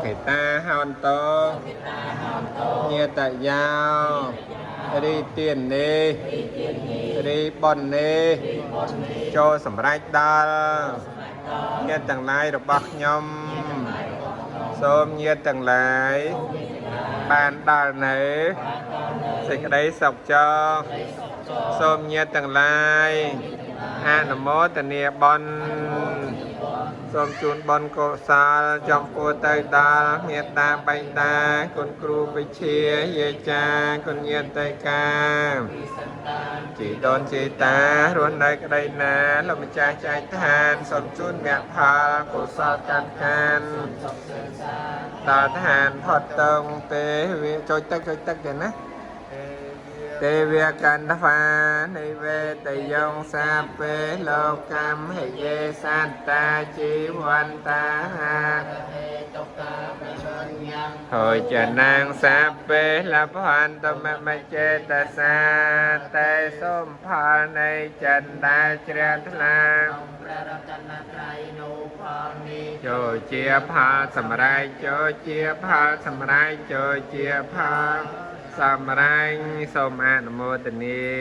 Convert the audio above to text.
ខិតាហន្តោញាតយោរីទាននេះរីបុណ្យនេះចូលសម្រេចដល់ញាតិទាំងឡាយរបស់ខ្ញុំសូមញាតិទាំងឡាយបានដល់នៅសេចក្តីសុខចោសូមញាតិទាំងឡាយអនុមោទនាបុណ្យ សូមជូនបុណ្យកុសលចំពោះទៅដល់មេត្តាបិតាគុណគ្រូវិជ្ជាយាចាគុណញាតិកាជីដូនជីតារស់នៅក្តីណាលោកម្ចាស់ចែកឋានសូមជូនមគ្គផលកុសលកាន់កានដល់ឋានផុតតងទេវាចុចទឹកចុចទឹកទេណា ទេវកន្តវានិវេតយងសាពេលោកកម្មហិយេសត្តាជីវន្តាហើយចនាងសាពេលភន្តមមចេតសាតេសូមផលនៃចិន្តាជ្រះថ្លា ព្រះរតនត្រ័យនូផលនេះ ចូលជាផលសម្រេចចូលជាផលសម្រេចចូលជាផលសម្រេចសូមអនុមោទនា។